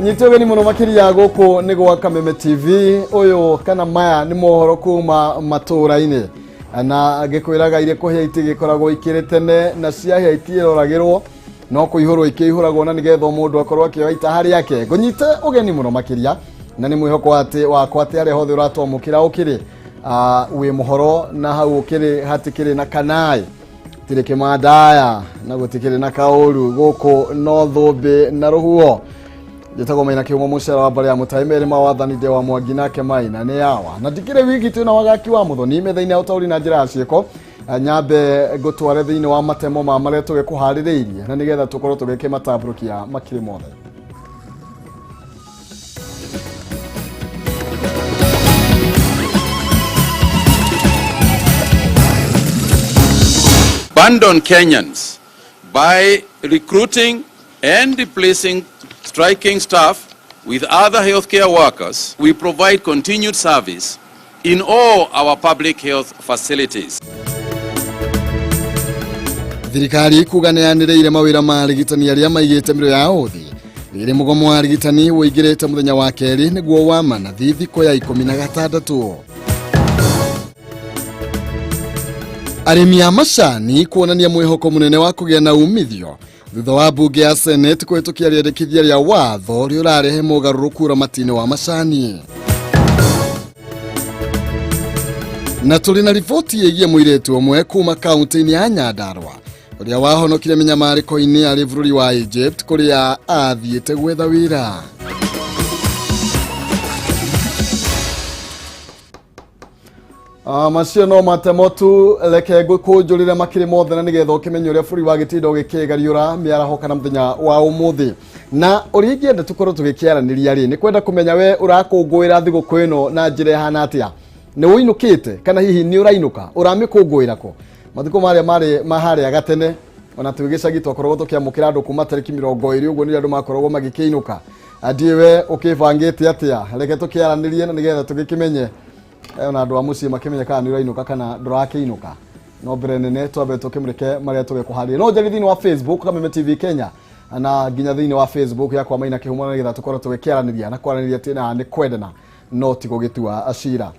Ngũnyite ũgeni mũno makĩria gũkũ nĩ gwa Kameme TV. Ũyũ kana maya nĩ mohoro kuma matũũra-inĩ, na ngĩkwĩraga irĩ kũhĩa itigĩkoragwo ikĩrĩ tene, na ciahĩa itiĩroragĩrwo no kũihũrwo ikĩihũragwo, na nĩgetha o mũndũ akorwo akĩoya ita harĩ ake. Ngũnyite ũgeni mũno makĩria, na nĩ mwĩhoko atĩ wakwa atĩ arĩa hothe ũratwamũkĩra ũkĩrĩ wĩ mũhoro, na hau ũkĩrĩ hatikĩrĩ na kanaĩ tirĩ kĩmandaya na gũtikĩrĩ na kaũru gũkũ no thũmbĩ na rũhuho. Njĩtagwo Maina Kĩhumo, mũcera wa mbarĩ ya mũtai merĩ ma wathani ndĩ wa Mwangi nake Maina nĩ yawa, na ndikĩrĩ wiki twĩna wagaki wa mũthoni metha-inĩ ya ũtaũri na njĩra ya ciĩko. Nyambe ngũtware thĩinĩ wa matemo ma marĩa tũgĩkũharĩrĩirie, na nĩgetha tũkorwo tũgĩkĩmatambũrũkia makĩrĩ mothe. Abandon Kenyans by recruiting and replacing striking staff with other healthcare workers. We provide continued service in all our public health facilities. Thirikari kuga nĩ yanĩrĩire mawĩra ma arigitani arĩa maigĩte mĩrũ yao thĩ rĩrĩ mũgomo wa arigitani ũingĩrĩte mũthenya wa kerĩ nĩguo wa manathi thikũ ya 16. Arĩmi a macani kuonania mwĩhoko mũnene wa kũgĩa na umithio thutha wa mbunge ya Senate kũhĩtũkia rĩendekithia rĩa watho rĩũrarehe mogarũrũku ũramati-inĩ wa macani. Na tũrĩ na riboti ĩgiĩ mũirĩtu ũmwe kuma kaunti-inĩ ya Nyandarua ũrĩa wahonokire mĩnyamarĩko-inĩ arĩ bũrũri wa Egypt kũrĩa athiĩte gwetha wĩra. Macio no matemo tu, reke ngũkũnjũrĩre makĩrĩ mothe na nĩgetha ũkĩmenye ũrĩa bũrũri wa gĩtindo gĩkĩgariũra mĩaraho kana mũthenya wa ũmũthĩ. Na ũrĩa ingĩenda tũkorwo tũgĩkĩaranĩria rĩ, nĩ kwenda kũmenya we ũrakũngũĩra thigũkũ ĩno na njĩra ĩhana atĩa, nĩ ũinũkĩte kana hihi nĩ ũrainũka, ũramĩkũngũĩra kũ? Matukũ marĩa marĩ ma harĩa gatene, ona twĩ gĩcagi twakoragwo tũkĩamũkĩra andũ kuma tarĩki 20 ũguo, nĩrĩo andũ makoragwo magĩkĩinũka. Ndiĩ we ũkĩbangĩte atĩa, reke tũkĩaranĩrie na nĩgetha tũgĩkĩmenye, ona andũ a mũciĩ makĩmenye kana nĩ ũrainũka kana ndũrakĩinũka. No mbere nene twambe tũkĩmũrĩke marĩa tũgĩkũharĩria. No njari thĩinĩ wa Facebook Kameme TV Kenya na nginya thĩinĩ wa Facebook yakwa Maina Kĩhumo, na nĩgetha tũkorwo tũgĩkĩaranĩria na kwaranĩria atĩ na nĩ kwendana no ti gũgĩtua cira.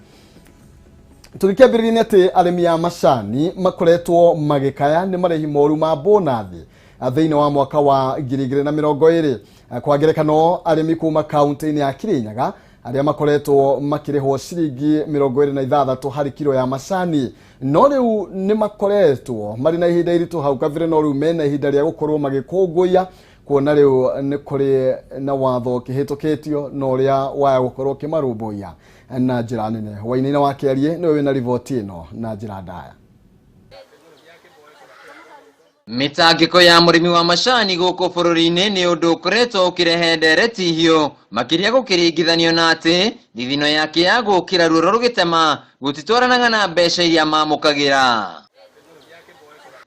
Tũgĩkĩambĩrĩria nĩ atĩ arĩmi a macani makoretwo magĩkaya nĩ marĩhi moru ma bonathi thĩinĩ wa mwaka wa 2020. Kwa ngerekano, arĩmi kuma kaunti-inĩ ya Kirinyaga arĩa makoretwo makĩrĩhwo ciringi 26 harĩ kiro ya macani, no rĩu nĩ makoretwo marĩ na ihinda iritũ hau kabere, no rĩu mena ihinda rĩa gũkorwo magĩkũngũiya kuona rĩu nĩ kũrĩ na watho ũkĩhĩtũkĩtio na ũrĩa waya gũkorwo ũkĩmarũmbũiya na njĩra nene. Wainaina wa Kĩarie nĩwe wĩna riboti ĩno na njĩra ndaya. Mĩtangĩko ya mũrĩmi wa macani gũkũ bũrũri-inĩ nĩ ũndũ ũkoretwo ũkĩrehe ndereti hiũ, makĩria gũkĩringithanio na atĩ thithino yake ya gũkĩra ruoro rũgĩtema gũtitwaranaga na mbeca iria mamũkagĩra.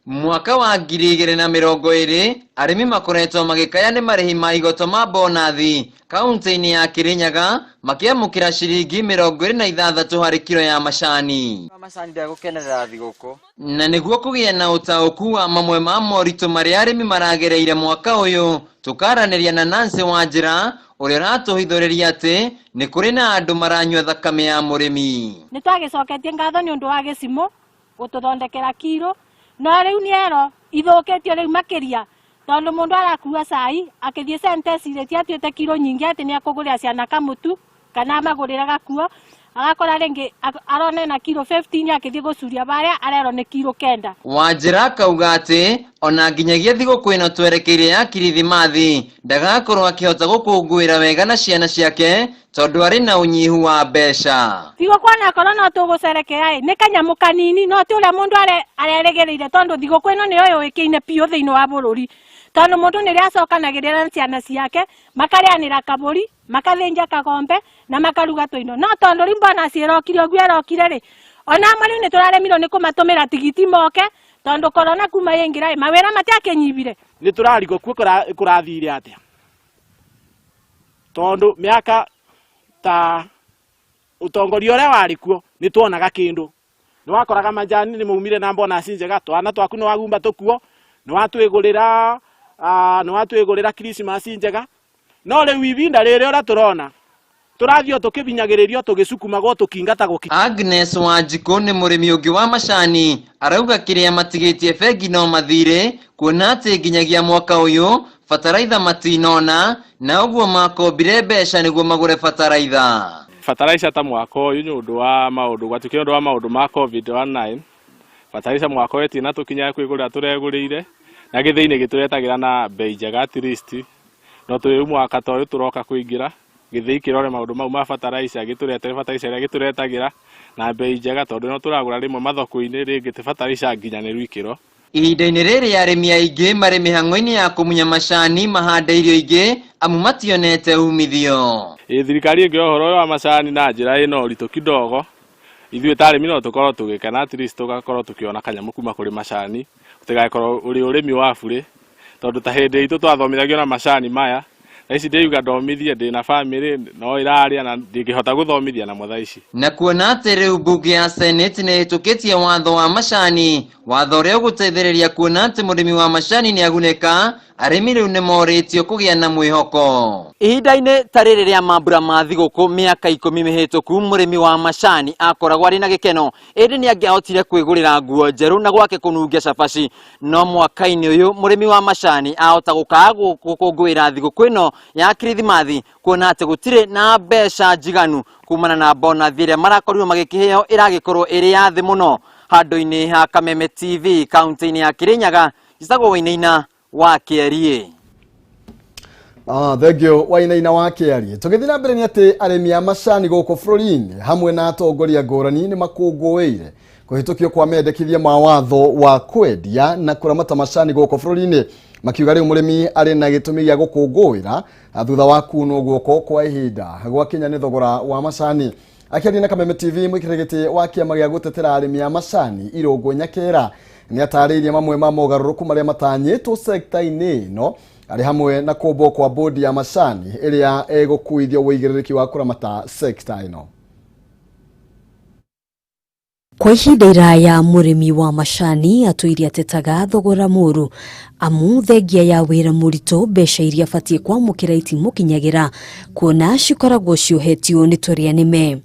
Mwaka wa 2020 arĩmi makoretwo magĩkaya nĩ marĩhi ma igoto ma bonathi kaunti-inĩ ya Kirinyaga, makĩamũkĩra ciringi 26 harĩ kiro ya macani. Macani ndegũkenerera thigũkũ. Na nĩguo kũgĩa na ũtaũku wa mamwe ma moritũ marĩa arĩmi maragereire mwaka ũyũ, tũkaranĩria na Nancy Wanjĩra ũrĩa ũratũhithũrĩria atĩ nĩ kũrĩ na andũ maranyua thakame ya mũrĩmi. Nĩ twagĩcoketie ngatho nĩ ũndũ wa gĩcimũ gũtũthondekera kiro, no rĩu nĩ ero ithũkĩtio rĩu makĩria, tondũ mũndũ arakua cai akĩthiĩ sentence atuĩte kiro nyingĩ atĩ nĩ akũgũrĩra ciana kamũtu kana amagũrĩre gakuo, agakora rĩngĩ arona ena kiro 15, akĩthiĩ gũcuria barĩa arerwo nĩ kiro 9. Wanjĩra akauga atĩ ona nginyagia thigũkũ ĩno twerekeire ya Kirithimathi ndagakorwo akĩhota gũkũngũĩra wega na ciana ciake tondũ arĩ na ũnyihu wa mbeca. Thigũkũ onakorwo no tũgũcerekea ĩ, nĩ kanyamũ kanini, no ti ũrĩa mũndũ arerĩgĩrĩire, tondũ thigũkũ ĩno nĩyo yũĩkaine biũ thĩinĩ wa bũrũri, tondũ mũndũ nĩrĩa acokanagĩrĩra na ciana ciake makarĩanĩra kabũri, makathĩnja kagombe na makaruga tũindo. No tondũ rĩu bonus ĩrokire ũguo ĩrokire rĩ, ona amwe rĩu nĩ tũraremirwo nĩ kũmatũmĩra tigiti moke, tondũ korona kuma yaingĩra ĩ, mawĩra matiakĩnyibire. Nĩ tũrarigwo kuo kũrathire atĩa, tondũ mĩaka ta ũtongoria ũrĩa warĩ kuo nĩ tuonaga kĩndũ. Nĩ wakoraga majani nĩ maumire na bonus njega, twana twaku nĩ wagumba tũkuo, nĩ watwĩgũrĩra Christmas njega. No rĩu ibinda rĩrĩ ũrĩa tũrona tũrathiĩ tũkĩbinyagĩrĩrio tũgĩcukumagwo tũkingatagwo. Agnes Wanjikũ nĩ mũrĩmi ũngĩ wa macani arauga kĩrĩa matigĩtie bengi no mathirĩ kuona atĩ nginyagia mwaka ũyũ bataraitha matinona na ũguo makombire mbeca nĩguo magũre bataraitha. Bataraitha ta mwaka ũyũ nĩ ũndũ wa maũndũ gwatuĩkire ũndũ wa maũndũ ma COVID-19 bataraitha mwaka ũyũ ĩtina tũkinya kwĩgũrĩra tũregũrĩire na gĩthĩinĩ gĩtũretagĩra na bei njega at least no tũrĩ mwaka ta ũyũ tũroka kũingĩra gĩthĩi kĩrore maũndũ mau ma bataraitha gĩtũretere bataraitha ĩrĩa gĩtũretagĩra na bei njega tondũ no tũragũra rĩmwe mathoko-inĩ rĩngĩ ti bataraitha nginyanĩru ikĩro. Ihinda-inĩ rĩrĩ arĩmi aingĩ marĩ mĩhang'o-inĩ ya kũmunya macani mahande irio ingĩ amu mationete umithio. Thirikari ĩngĩ ũhoro ũyũ wa macani na njĩra ĩna ũritũ kidogo ithuĩ ta arĩmi no tũkorwo tũgĩkena at least tũgakorwo tũkĩona kanyamũ kuma kũrĩ macani ũtigagĩkorwo ũrĩ ũrĩmi wa burĩ tondũ ta hĩndĩ itũ twathomithagio na macani maya thaa ici ndĩuga ndomithie ndĩna bamĩrĩ no ĩrarĩa na ndingĩhota gũthomithia namo thaa ici. Na kuona atĩ rĩu mbunge ya Senate nĩ ĩhĩtũkĩtie watho wa macani, watho ũrĩa ũgũteithĩrĩria kuona atĩ mũrĩmi wa macani nĩ agunĩka, arĩmi rĩu nĩ morĩtio kũgĩa na mwĩhoko. Ihinda-inĩ ta rĩrĩ rĩa mambura ma thigũkũ mĩaka 10 mĩhĩtũku mũrĩmi wa macani akoragwo arĩ na gĩkeno ĩndĩ nĩ angĩahotire kwĩgũrĩra nguo njerũ na gwake kũnungia cabaci. No mwaka-inĩ ũyũ mũrĩmi wa macani ahota gũkaga gũkũngũĩra thigũkũ ĩno ya Kirithimathi kuona atĩ gũtirĩ na mbeca njiganu kumana na bonathi ĩrĩa marakorirwo magĩkĩheo ĩragĩkorwo ĩrĩ ya thĩ mũno. Handũ-inĩ ha Kameme TV kaunti-inĩ ya Kirinyaga, njĩtagwo Wainaina wa Kĩarie. Thank you Wainaina wa Kĩarie. Tũgĩthiĩ na mbere nĩ atĩ arĩmi a macani gũkũ bũrũri-inĩ hamwe na atongoria ngũrani nĩ makũngũĩire kũhĩtũkio kwa mendekithia ma watho wa kwendia na kũramata macani gũkũ bũrũri-inĩ, makiuga rĩu mũrĩmi arĩ na gĩtũmi gĩa gũkũngũĩra thutha wa kunwo guoko kwa ihinda gwakinya nĩ thogora wa macani. Akĩaria na Kameme TV mũikarĩri gĩtĩ wa kĩama gĩa gũtetera arĩmi a macani Irũngũ Nyakera nĩ atarĩirie mamwe ma mogarũrũku marĩa matanyĩtwo sekta-inĩ ĩno arĩ hamwe na kũmbwo kwa bodi ya macani ĩrĩa ĩgũkuithio ũigĩrĩrĩki wa kũramata sekta ĩno. Kwa ihinda iraya mũrĩmi wa macani atũire atetaga thogora mũru amu thengia ya wĩra mũritũ mbeca iria abatiĩ kwamũkĩra itimũkinyagĩra kuona cikoragwo ciohetio nĩ tũrĩa nĩme.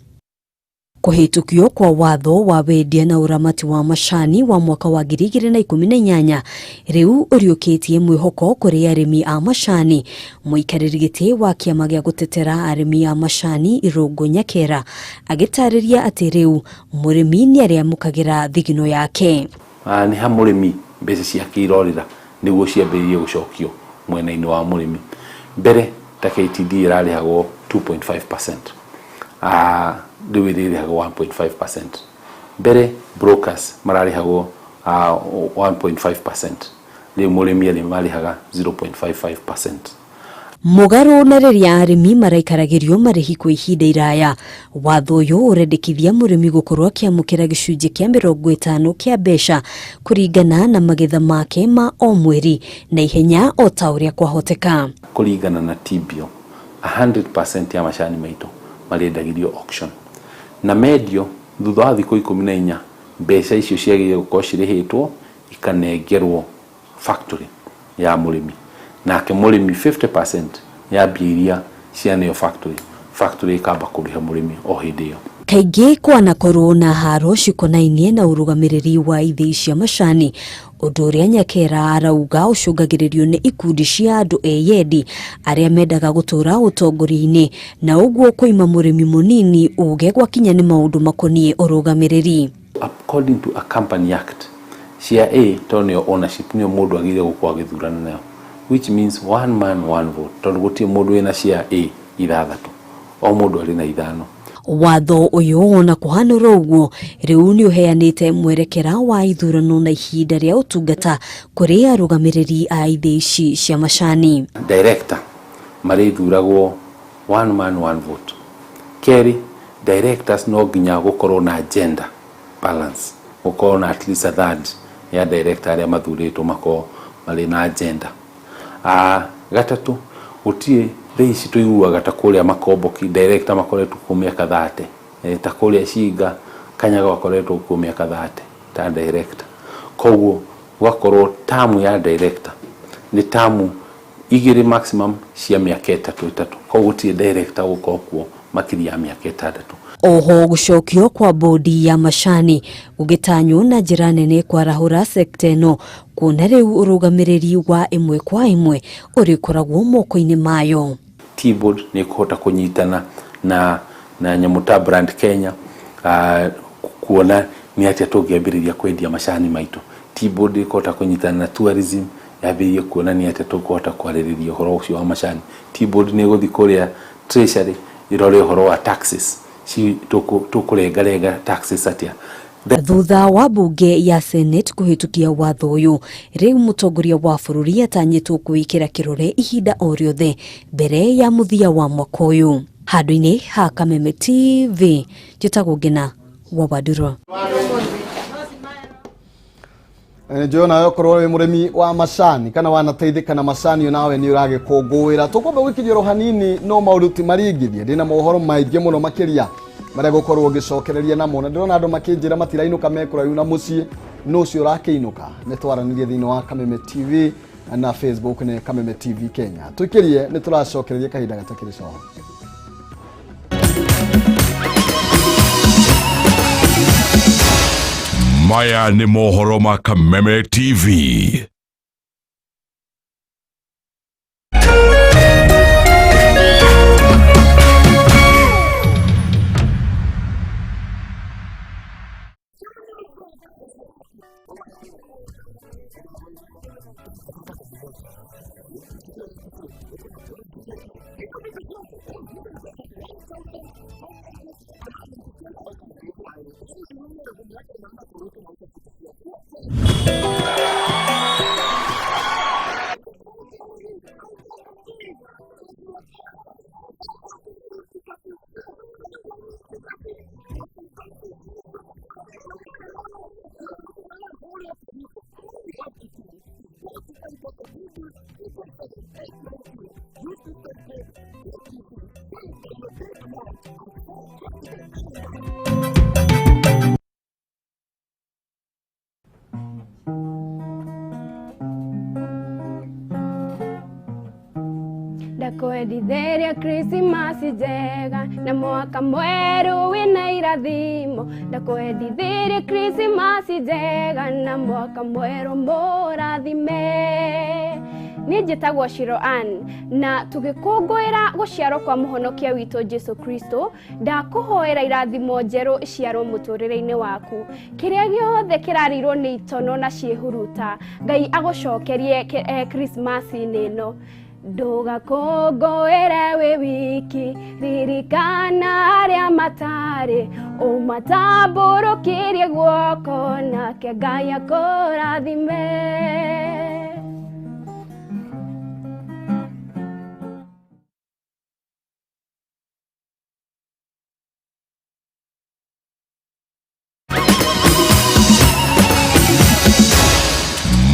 Kũhĩtũkio kwa watho wa wendia na ũramati wa macani wa mwaka wa 2018 rĩu ũriũkĩtie mwĩhoko kũrĩ arĩmi a macani. Mũikarĩri gĩtĩ wa kĩama gĩa gũtetera arĩmi a macani Irũngũ Nyakera agĩtarĩria atĩ rĩu mũrĩmi nĩ arĩamũkagĩra thigino yake. Nĩ ha mũrĩmi mbeca ciake irorĩra nĩguo ciambĩrĩrie gũcokio mwena-inĩ wa mũrĩmi. Mbere ta KTD ĩrarĩhagwo 2.5%, rĩu ĩrĩrĩhagwo 1.5%. Mbere brokers mararĩhagwo 1.5%, rĩu mũrĩmi marĩhaga 0.55%. Mũgarũ na rĩrĩa arĩmi maraikaragĩrio marĩhi kwa ihinda iraya, watho ũyũ ũrendekithia mũrĩmi gũkorwo akĩamũkĩra gĩcunjĩ kĩa 50 kĩa mbeca kũringana na magetha make ma o mweri na ihenya o ta ũrĩa kwahoteka. Kũringana na TBO 100% ya macani maitũ marĩendagĩrio auction na mendio thutha wa thikũ 14 mbeca icio ciagĩrĩire gũkorwo cirĩhĩtwo ikanengerwo factory ya mũrĩmi, nake mũrĩmi 50% ya mbia iria cianeo factory ĩkamba kũrĩha mũrĩmi o hĩndĩ ĩyo. Kaingĩ kwanakorwo na haro cikonainie na ũrũgamĩrĩri wa ithĩi cia macani, ũndũ ũrĩa Nyakera arauga ũcũngagĩrĩrio nĩ ikundi cia andũ eyendi arĩa mendaga gũtũra ũtongoria-inĩ na ũguo kũima mũrĩmi mũnini uge gwakinya nĩ maũndũ makoniĩ ũrũgamĩrĩri. According to a Company Act, share A tondũ nĩyo ownership nĩyo mũndũ agĩrĩire gũkorwo agĩthurana nayo, which means one man one vote, tondũ gũtirĩ mũndũ wĩna share A 6, o mũndũ arĩ na 5. Watho ũyũ ona kũhanũra ũguo rĩu nĩ ũheanĩte mwerekera wa ithurano na ihinda rĩa ũtungata kũrĩ arũgamĩrĩri a ithĩi ici cia macani. Director marĩthuragwo one man one vote. Kerĩ, directors no nginya gũkorwo na gender balance, gũkorwo na at least a third ya director arĩa mathurĩtwo makorwo marĩ na gender. Gatatũ, gũtirĩ thaa ici tũiguaga ta kũrĩa Makomboki director makoretwo kuo mĩaka 30, ta kũrĩa Cinga Kanyaga akoretwo kuo mĩaka 30 ta director. Koguo gwakorwo tamu ya director nĩ tamu Igĩrĩ maximum cia mĩaka ĩtatũ ĩtatũ. Koguo gũtirĩ director gũkorwo kuo makĩria ya mĩaka ĩtandatũ. Oho gũcokio kwa bodi ya macani gũgĩtanywo na njĩra nene kwarahũra sekta ĩno kuona rĩu ũrũgamĩrĩri wa ĩmwe kwa ĩmwe ũrĩkoragwo moko-inĩ mayo. Tea Board nĩ ĩkũhota kũnyitana na nyamũ ta Brand Kenya, kuona nĩ atĩa tũngĩambĩrĩria kwendia macani maitũ. Tea Board ĩkũhota kũnyitana na tourism yambĩrĩrie kuona nĩ atĩa tũkũhota kwarĩrĩria ũhoro ũcio wa macani. Tea Board nĩ ĩgũthiĩ kũrĩa Treasury ĩrore ũhoro wa taxes, tũkũrengarenga taxes atĩa. Thutha wa bunge ya Senate kũhĩtũkia watho ũyũ, rĩu mũtongoria wa bũrũri atanyĩtwo kwĩkĩra kĩrore ihinda o rĩothe mbere ya mũthia wa mwaka ũyũ. Handũ-inĩ ha Kameme TV, njĩtagwo Ngina wa Wandurwa. Nĩ nawe okorwo wĩ mũrĩmi wa macani kana wanateithĩka na macani nawe nĩ ũragĩkũngũĩra. Tũkwamba gwĩkinyia oro hanini no maũndũ ti maringithie, ndĩna mohoro maingĩ mũno makĩria marĩa gũkorwo ngĩcokereria namo, na ndĩrona andũ makĩnjĩra matirainũka me kũraihu na mũciĩ, no ũcio ũrakĩinũka. Nĩ twaranĩrie thĩinĩ wa Kameme TV na Facebook nĩ Kameme TV Kenya. Tũikĩrie nĩ tũracokereria kahinda gatakĩrĩ coho. Maya nĩ mohoro ma Kameme TV. Ndakwendithiria Krismasi njega na mwaka mwerũ wĩna irathimo. Ndakwendithiria Krismasi njega na mwaka mwerũ mũrathime. Niĩ njĩtagwo Shiro Ann na tũgĩkũngũĩra gũciarwo kwa mũhonokia witũ Jesu Kristo, ndakũhoera irathimo njerũ iciarwo mũtũrĩre-inĩ waku. Kĩrĩa gĩothe kĩrarĩirwo nĩ itono na ciĩhuruta, Ngai agũcokerie Krismasi-inĩ ĩno. Ndũgakũngũĩre wĩ wiki, ririkana arĩa matarĩ, ũmatambũrũkĩrie guoko nake Ngai akũrathime.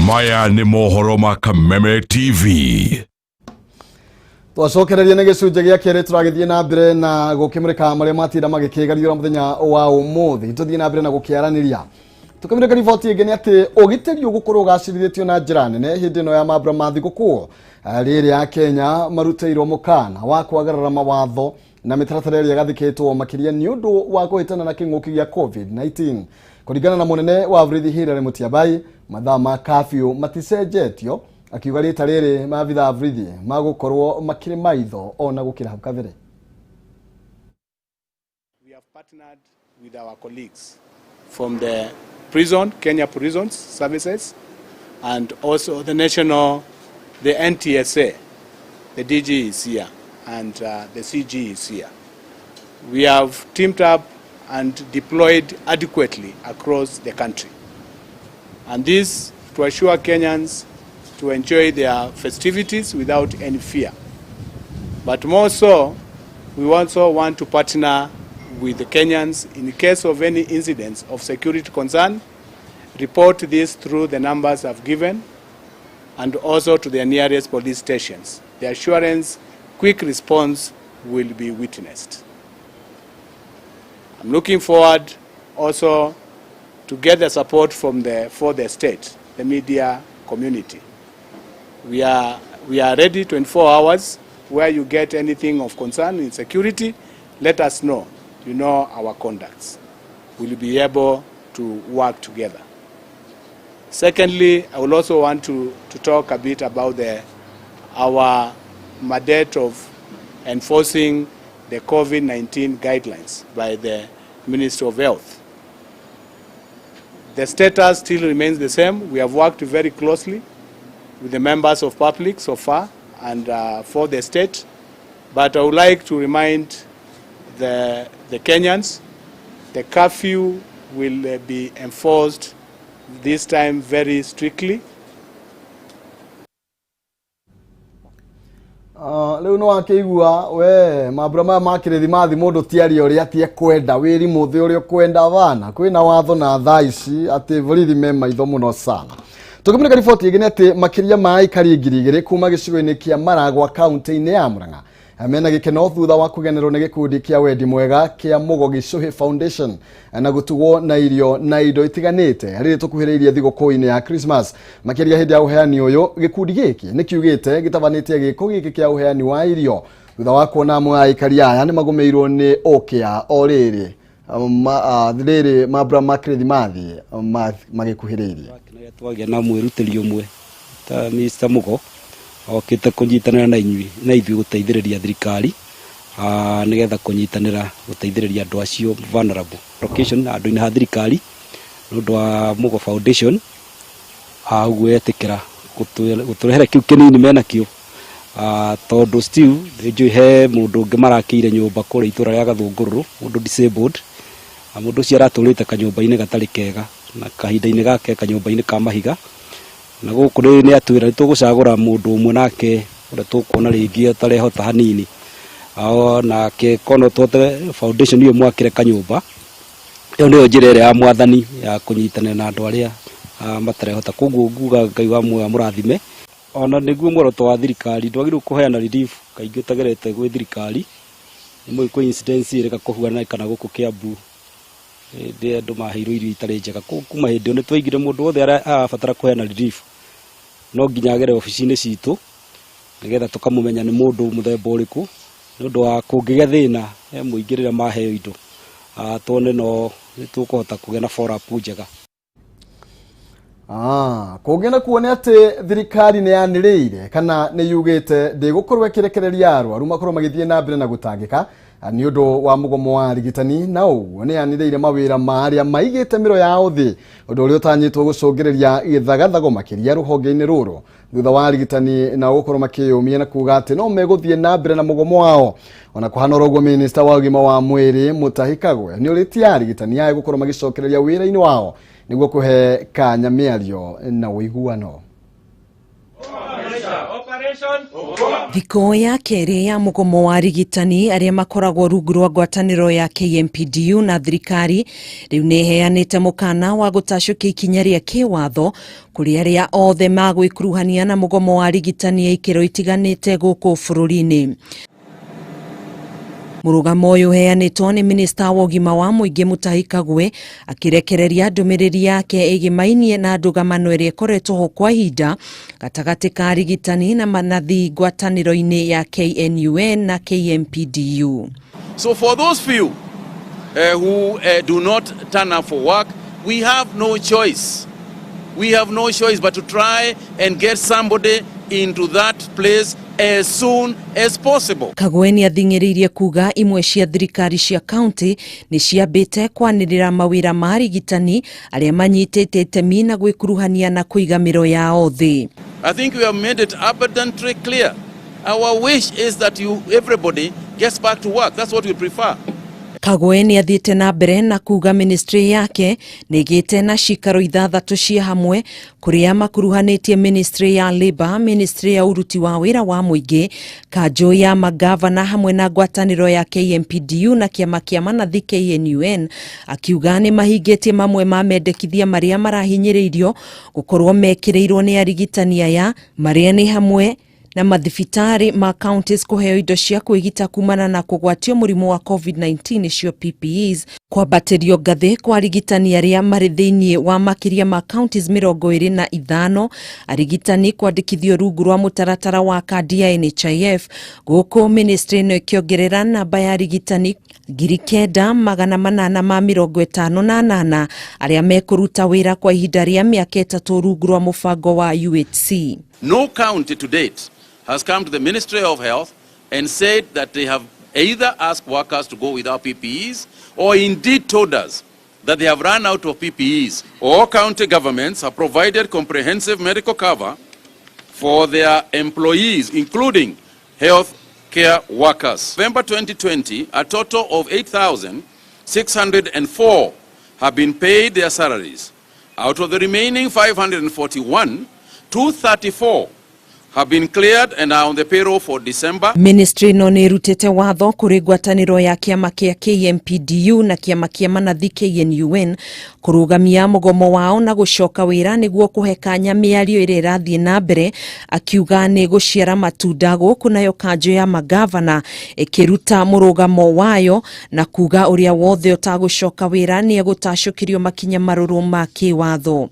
Maya nĩ mohoro ma Kameme TV. Twacokereria nĩ gĩcunjĩ gĩa kerĩ tũragĩthiĩ na mbere na gũkĩmũrĩka marĩa matinda magĩkĩgariũra mũthenya wa ũmũthĩ. Tũthiĩ na mbere na gũkĩaranĩria. Tũkĩmũrĩka riboti ĩngĩ nĩ atĩ ũgitĩri ũgũkorwo ũgacĩrithĩtio na njĩra nene hĩndĩ ĩno ya mambura ma thigũkũ. Rĩrĩa Akenya marutĩirwo mũkana wa kwagarara mawatho na mĩtaratara ĩrĩa ĩgathĩkĩtwo makĩria nĩ ũndũ wa kũhĩtana na kĩng'ũki gĩa COVID-19. Kũringana na mũnene wa borithi Hilary Mutyambai, mathaa ma curfew maticenjetio, akiuga rita rĩrĩ maabithaa a borithi magũkorwo makĩrĩ maitho ona gũkĩra hau kabere. We have partnered with our colleagues from the prison, Kenya Prisons Services, and also the national, the NTSA, the DG is here, and the CG is here. We have teamed up and deployed adequately across the country. And this to assure Kenyans to enjoy their festivities without any fear. But more so, we also want to partner with the Kenyans in case of any incidents of security concern, report this through the numbers I've given and also to their nearest police stations. The assurance, quick response will be witnessed. I'm looking forward also to get the support from the for the state, the media community. We are We are ready 24 hours. Where you get anything of concern in security, let us know. You know our contacts. We'll be able to work together. Secondly, I will also want to talk a bit about our mandate of enforcing the COVID-19 guidelines by the Ministry of Health. The status still remains the same. We have worked very closely with the members of public so far and for the state. But I would like to remind the Kenyans, the curfew will be enforced this time very strictly. Rĩu no akĩigua we mambura maya ma kĩrĩthimathi mũndũ ti aria ũrĩa atĩ ekwenda wĩri mũthĩ ũrĩa ũkwenda bana kwĩna watho na thaa ici atĩ borithi me maitho mũno sana. Tũkĩmũrĩka riboti ĩngĩ nĩ atĩ makĩria ma aikari 2000 kuma gĩcigo-inĩ kĩa Maragwa kaunti-inĩ ya Murang'a mena gĩkeno thutha wa kũgenerwo nĩ gĩkundi kĩa wendi mwega kĩa Mũgo Gĩcũhĩ Foundation na gũtugwo na irio na indo itiganĩte rĩrĩ tũkuhĩrĩirie thigũkũ-inĩ ya Christmas. Makĩria hĩndĩ ya ũheani ũyũ gĩkundi gĩkĩ nĩ kiugĩte gĩtabanĩtie gĩko gĩkĩ kĩa ũheani wa irio thutha wa kuona amwe a aikari aya nĩ magũmĩirwo nĩ ũkĩa o rĩrĩ rĩrĩ mambura ma kĩrĩthimathi magĩkuhĩrĩirie. Twagĩa na mwĩrutĩri ũmwe ta Mr. Mugo okĩte kũnyitanĩra na inyuĩ na ithuĩ gũteithĩrĩria thirikari nĩgetha kũnyitanĩra gũteithĩrĩria andũ acio vulnerable location andũ-inĩ ha thirikari nĩ ũndũ wa Mugo Foundation ũguo etĩkĩra gũtũrehera kĩu kĩnini menakĩo tondũ still nĩnjũĩ he mũndũ ũngĩ marakĩire nyũmba kũrĩa itũra rĩa Gathũngũrũrũ, mũndũ disabled, mũndũ ũcio aratũrĩte kanyũmba-inĩ gatarĩ kega na kahinda-inĩ gake kanyũmba-inĩ ka mahiga na gũkũ nĩ atwĩra nĩ tũgũcagũra mũndũ ũmwe nake ũrĩa tũkuona rĩngĩ atarehota hanini nake kono tũhote foundation ĩyo mwakĩre kanyũmba. Ĩyo nĩyo njĩra ĩrĩa ya mwathani ya kũnyitanĩra na andũ arĩa matarehota. Koguo nguga Ngai wa muoyo amũrathime. Ona nĩguo muoroto wa thirikari ndwagĩrĩirwo kũheana relief kaingĩ ũtagerete gwĩ thirikari. Nĩ mũĩ kwĩ incidents ĩrĩga kũhuana kana gũkũ Kiambu hĩndĩ andũ maheirwo irio itarĩ njega. Kuma hĩndĩ ĩyo nĩ twaigire mũndũ wothe arabatara kũheana relief no nginya agere obici-inĩ citũ nĩgetha tũkamũmenya nĩ mũndũ mũthemba ũrĩkũ nĩ ũndũ wa kũngĩgĩa thĩna he mũingĩ rĩrĩa maheo indo tuone no nĩtũkũhota kũgĩa na follow up njega. Kũngĩ nakuo nĩ atĩ thirikari nĩ yanĩrĩire kana nĩ yugĩte ndĩgũkorwo ĩkĩrekereria arwaru makorwo magĩthiĩ na mbere na gũtangĩka nĩ ũndũ wa mũgomo wa arigitani, na ũguo nĩ yanĩrĩire mawĩra ma arĩa maigĩte mĩro yao thĩ, ũndũ ũrĩa ũtanyĩtwo gũcũngĩrĩria gĩthagathago makĩria rũhonge-inĩ rũrũ thutha wa arigitani na gũkorwo makĩyũmia na kuga atĩ no megũthiĩ na mbere na mũgomo wao. Ona kũhana oro ũguo, minista wa ũgima wa mwĩrĩ Mutahi Kagwe nĩ ũrĩtie arigitani aya gũkorwo magĩcokereria wĩra-inĩ wao nĩguo kũhe kanya mĩario na ũiguano. Thikũ ya kerĩ ya mũgomo wa arigitani arĩa makoragwo rungu rwa ngwatanĩro ya KMPDU na thirikari rĩu nĩ ĩheanĩte mũkana wa gũtacũkia ikinya rĩa kĩwatho kũrĩ arĩa othe magwĩkuruhania na mũgomo wa arigitani a ikĩro itiganĩte gũkũ bũrũri-inĩ. Mũrũgamo ũyũ ũheanĩtwo nĩ minista wa ũgima wa mũingĩ Mutahi Kagwe akĩrekereria ndũmĩrĩri yake ĩgĩmainie na ndũgamano ĩrĩa ĩkoretwo ho kwa ihinda gatagatĩ ka arigitani na manathi ngwatanĩro-inĩ ya KNUN na KMPDU. So for those few who do not turn up for work, we have no choice. We have no choice but to try and get somebody into that place as soon as possible. Kagwe nĩ athing'ĩrĩirie kuga imwe cia thirikari cia kaunti nĩ ciambĩte kwanĩrĩra mawĩra ma arigitani arĩa manyitĩte itemi na gwĩkuruhania na kũiga mĩro yao thĩ. I think we have made it abundantly clear. Our wish is that everybody gets back to work. That's what we prefer. Kagwe nĩ athiĩte na mbere na kuga ministry yake nĩ ĩgĩte na cikaro 6 cia hamwe kũrĩa makuruhanĩtie ministry ya Labour, ministry ya ũruti wa wĩra wa mũingĩ, kanjũ ya magavana hamwe na ngwatanĩro ya KMPDU na kĩama kĩa manathi KNUN, akiuga nĩ mahingĩtie mamwe ma mendekithia marĩa marahinyĩrĩirio gũkorwo mekĩrĩirwo nĩ arigitani aya marĩa nĩ hamwe na mathibitarĩ ma counties kũheo indo cia kwĩgita kumana na kũgwatio mũrimũ wa COVID-19 nĩcio PPEs, Kwambatĩrio ngathĩ kwa arigitani arĩa marĩ thĩinĩ wa makĩria ma counties 25, arigitani kwandĩkithio rungu rwa mũtaratara wa kandi ya NHIF, gũkũ ministry ĩno ĩkĩongerera namba ya arigitani 9,858 arĩa mekũruta wĩra kwa ihinda rĩa mĩaka 3 rungu rwa mũbango wa UHC. No county to date has come to the Ministry of Health and said that they have either asked workers to go without PPEs or indeed told us that they have run out of PPEs. All county governments have provided comprehensive medical cover for their employees, including health care workers. November 2020, a total of 8,604 have been paid their salaries. Out of the remaining 541, 234 have been cleared and are on the payroll for December. Ministry ĩno nĩ ĩrutĩte watho kũrĩ ngwatanĩro ya kĩama kĩa KMPDU na kĩama kĩa manathi KNUN kũrũgamia mũgomo wao na gũcoka wĩra nĩguo kũhe kanya mĩario ĩrĩa ĩrathiĩ na mbere, akiuga nĩ gũciara matunda, gũkũ nayo kanjũ ya magavana ĩkĩruta mũrũgamo wayo na kuga ũrĩa wothe ũtagũcoka wĩra nĩ egũtacũkĩrio makinya marũrũ ma kĩwatho.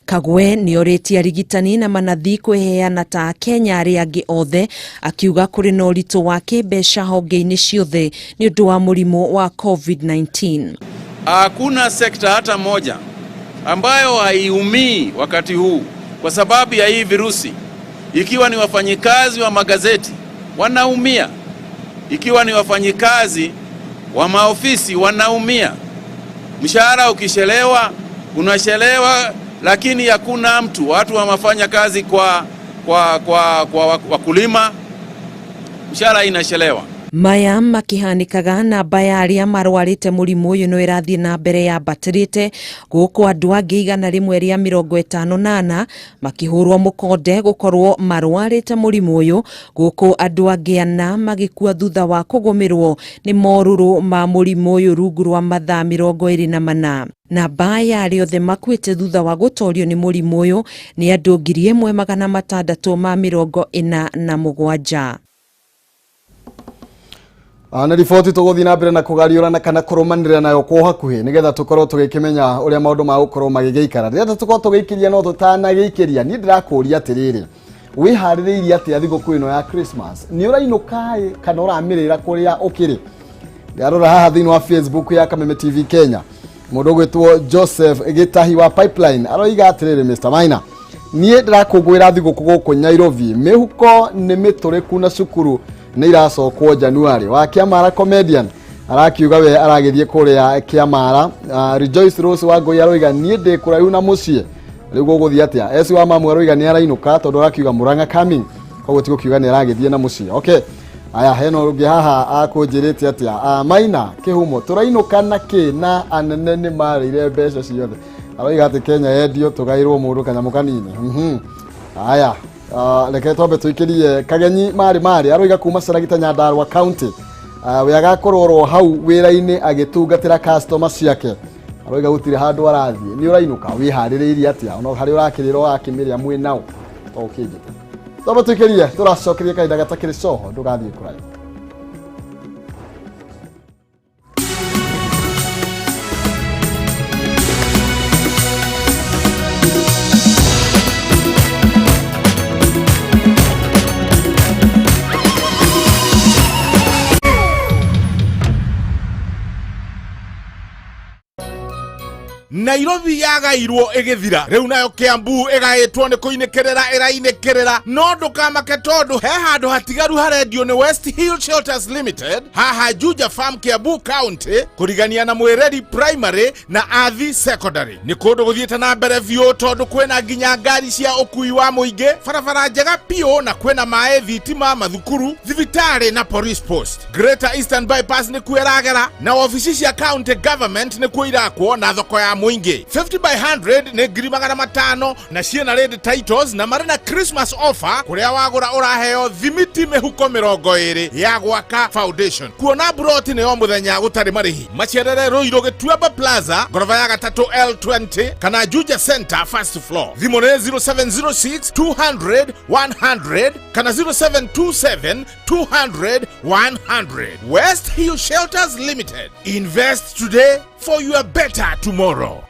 Kagwe nĩ orĩtie arigitani na manathi kwĩheana ta Akenya arĩa angĩ othe, akiuga kũrĩ na ũritũ wa kĩmbeca honge-inĩ ciothe nĩ ũndũ wa mũrimũ wa COVID-19. Hakuna sekta hata moja ambayo haiumii wakati huu kwa sababu ya hii virusi. Ikiwa ni wafanyikazi wa magazeti wanaumia, ikiwa ni wafanyikazi wa maofisi wanaumia. Mshahara ukishelewa unachelewa, lakini hakuna mtu. Watu wamafanya kazi kwa wakulima, mshahara inachelewa. Maya makihanikaga namba ya arĩa marwarĩte mũrimũ ũyũ no ĩrathiĩ na mbere yambatĩrĩte, gũkũ andũ angĩ 154 makĩhũrwo mũkonde gũkorwo marwarĩte mũrimũ ũyũ, gũkũ andũ angĩ 4 magĩkua thutha wa kũgũmĩrwo nĩ morũrũ ma mũrimũ ũyũ rungu rwa mathaa 24. Namba ya arĩa othe makuĩte thutha wa gũtorio nĩ mũrimũ ũyũ nĩ andũ 1647. Nĩ riboti tũgũthiĩ na mbere na kũgariũrana kana kũrũmanĩrĩra nayo kwa hakuhĩ nĩgetha tũkorwo tũgĩkĩmenya ũrĩa maũndũ magũkorwo magĩgĩikara. Rĩrĩa tũkorwo tũgĩikĩria no tũtanagĩikĩria, niĩ ndĩrakũria atĩrĩrĩ, wĩharĩrĩirie atĩa thigũkũ ĩno ya Christmas? Nĩ ũrainũka kana ũramĩrĩra kũrĩa ũkĩrĩ? Ndarora haha thĩinĩ wa Facebook ya Kameme TV Kenya, mũndũ ũgwĩtwo Joseph Gĩtahi wa Pipeline aroiga atĩrĩrĩ, Mr Maina, niĩ ndĩrakũngũĩra thigũkũ gũkũ Nairobi, mĩhuko nĩ mĩtũrĩku na cukuru nĩ iracokwo January. Wa Kĩamara comedian arakiuga we aragĩthiĩ kũrĩa Kĩamara. Rejoice Rose wa Ngũi aroiga niĩ ndĩ kũraihu na mũciĩ, rĩu gũgũthiĩ atĩa? Esi wa mamu aroiga nĩ arainũka tondũ arakiuga Murang'a coming, koguo ti gũkiuga nĩ aragĩthiĩ na mũciĩ. Okay, aya hena ũngĩ haha akũnjĩrĩte atĩa? Maina Kĩhumo, tũrainũka na kĩ na anene nĩ marĩire mbeca ciothe? Aroiga atĩ Kenya yendio tũgaĩrwo mũndũ kanyamũ kanini. Aya, reke twambe tũikĩrie Kagenyi marĩ marĩ aroiga kuma Caragita Nyandarua County, we agakorwo oro hau wĩra-inĩ agĩtungatĩra customer ciake. Aroiga gũtirĩ handũ arathiĩ. Nĩ ũrainũka wĩharĩrĩirie atĩa? Ona harĩa ũrakĩrĩra ũrakĩmĩrĩa mwĩ nao to ũkĩnjĩte. Twambe tũikĩrie, tũracokeria kahinda gatakĩrĩ coho, ndũgathiĩ kũraihu. Nairobi yagairwo ĩgĩthira rĩu nayo Kiambu ĩgaĩtwo nĩ kũinĩkĩrĩra ĩrainĩkĩrĩra, no ndũkamake tondũ he handũ hatigaru harendio nĩ West Hill Shelters Limited haha Juja Farm Kiambu County, kũrigania na Mwĩreri Primary na Athi Secondary. Nĩ kũndũ gũthiĩte na mbere biũ tondũ kwĩna nginya ngari cia ũkui wa mũingĩ, barabara njega biũ, na kwĩna maĩ, thitima, mathukuru, thibitarĩ na police post. Greater Eastern Bypass nĩkuo ĩragera, na obici cia county government nĩkuo irakwo, na thoko ya mũingĩ. nyingĩ. 50 by 100 nĩ 500,000 na ciĩna red titles na marĩ na Christmas offer kũrĩa wagũra ũraheo thimiti mĩhuko 20 ya gwaka foundation. Kuona buroti nĩ o mũthenya gũtarĩ marĩhi. Macerere Ruiru Gĩtuamba Plaza ngoroba ya gatatũ L20 kana Juja Center first floor. Thimũ nĩ 0706 200 100 kana 0727 200 100. West Hill Shelters Limited. Invest today for your better tomorrow.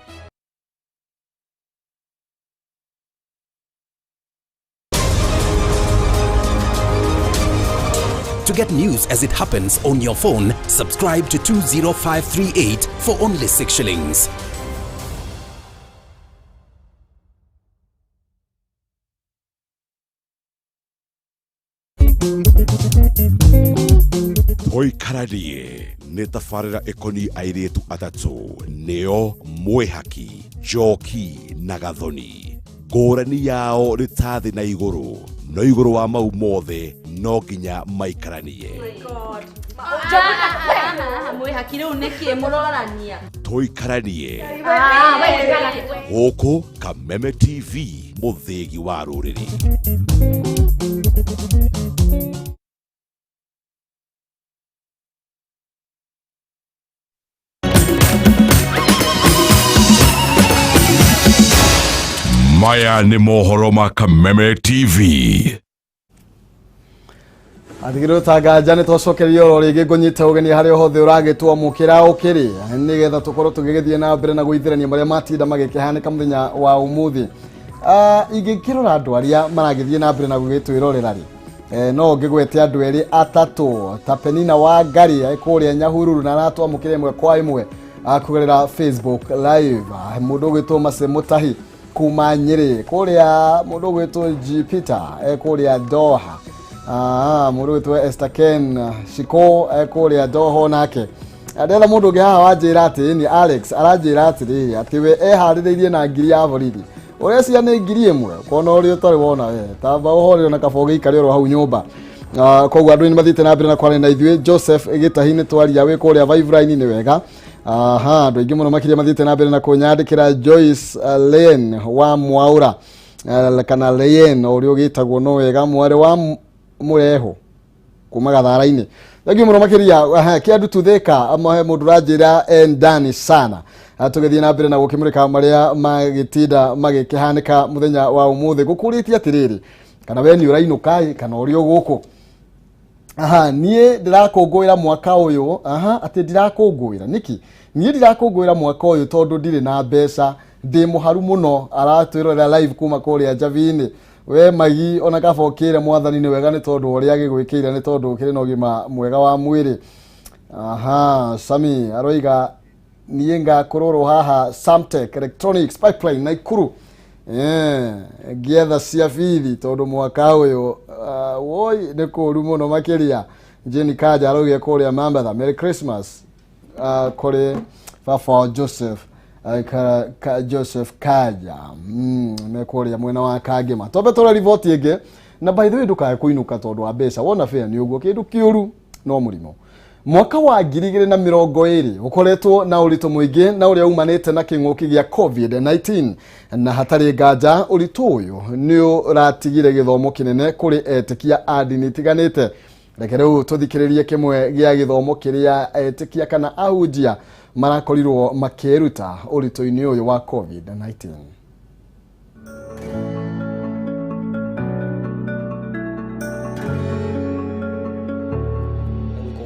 To get news as it happens on your phone, subscribe to 20538 for only 6 shillings. Tũikaranie nĩ tabarĩra ĩkoniĩ airĩtu atatũ nĩo Mwĩhaki, Njoki na Gathoni. Ngũrani yao nĩ ta thĩ na igũrũ, no igũrũ wa mau mothe no nginya maikaranie. Mwĩhaki rĩu nĩkĩ mũrorania? Tũikaranie gũkũ Kameme TV, mũthĩgi wa rũrĩrĩ. Maya nĩ mohoro ma Kameme TV. Athigĩrĩrio ta nganja nĩ twacokeria oro rĩngĩ ngũnyite ũgeni harĩa hothe ũragĩtwamũkĩra ũkĩrĩ nĩgetha tũkorwo tũgĩgĩthiĩ na mbere na gũithĩrania marĩa matinda magĩkĩhanĩka mũthenya wa ũmũthĩ. Ingĩkĩrora andũ arĩa maragĩthiĩ na mbere na gũgĩtwĩrorera rĩ, no ngĩgwete andũ erĩ atatũ ta Penina wa Ngari kũrĩa Nyahururu na aratwamũkĩra ĩmwe kwa ĩmwe kũgerera Facebook live. Mũndũ ũgwĩtwo Mace Mũtahi kuma Nyĩrĩ, kũrĩa mũndũ ũgwĩtwo G Peter kũrĩa Doha. Mũndũ ũgwĩtwo Esther Ken Shiko kũrĩa Doha nake. Ndetha mũndũ ũngĩ haha wanjĩra atĩ ni Alex aranjĩra atĩrĩrĩ atĩ we eharĩrĩirie na ngiri ya borithi. Ũrecia nĩ 1,000 kona ũrĩa ũtarĩ wona we tamba ũhorere na kaba ũgĩikare oro hau nyũmba. Koguo andũ nĩ mathiĩte na mbere na kwaria na ithuĩ. Joseph Gĩtahi nĩ twaria wĩ kũrĩa Vibe Line nĩ wega. Aha, andũ aingĩ mũno makĩria mathiĩte na mbere na kũnyandĩkĩra. Joyce Lane wa Mwaura kana Lane ũrĩa ũgĩtagwo no wega, mwarĩ wa Mũreho kuma Gathara-inĩ. Thengiũ mũno makĩria. Kĩandu Tuthĩka amahe mũndũ ũranjĩra endani sana. Tũgĩthiĩ na mbere na gũkĩmũrĩka marĩa magĩtinda magĩkĩhanĩka mũthenya wa ũmũthĩ. Gũkũrĩtie atĩrĩrĩ, kana we nĩ ũrainũka kana ũrĩ o gũkũ? Aha, niĩ ndĩrakũngũĩra mwaka ũyũ. Aha, atĩ ndirakũngũĩra nĩkĩ? Niĩ ndirakũngũĩra mwaka ũyũ tondũ ndirĩ na mbeca, ndĩ mũharu mũno. Aratwĩrorera live kuma kũrĩa Njabi-inĩ. We magi ona kaba ũkĩre mwathani nĩ wega nĩ tondũ ũrĩa agĩgwĩkĩire, nĩ tondũ ũkĩrĩ na ũgima mwega wa mwĩrĩ. Aha, Sami aroiga niĩ ngakũrũrwo haha Samtech Electronics Pipeline Naikuru, ngĩetha cia bithi tondũ mwaka ũyũ woi nĩ kũũru mũno makĩria. Jane Kaja araugire kũrĩa Mambatha, Merry Christmas kũrĩ baba Joseph Joseph Kaja me kũrĩa mwena wa Kangema. Twambe tũrore riboti ĩngĩ. Na by the way ndũkae kũinũka tondũ wa mbeca, wona bĩa nĩ ũguo kĩndũ kĩũru no mũrimũ. Mwaka wa 2020 ũkoretwo na ũritũ mũingĩ na ũrĩa umanĩte na kĩng'ũki gĩa COVID-19, na hatarĩ nganja ũritũ ũyũ nĩ ũratigire gĩthomo kĩnene kũrĩ etĩkia a ndini itiganĩte. Reke rĩu tũthikĩrĩrie kĩmwe gĩa gĩthomo kĩrĩa etĩkia kana ahunjia marakorirwo makĩruta ũritũ-inĩ ũyũ wa COVID-19.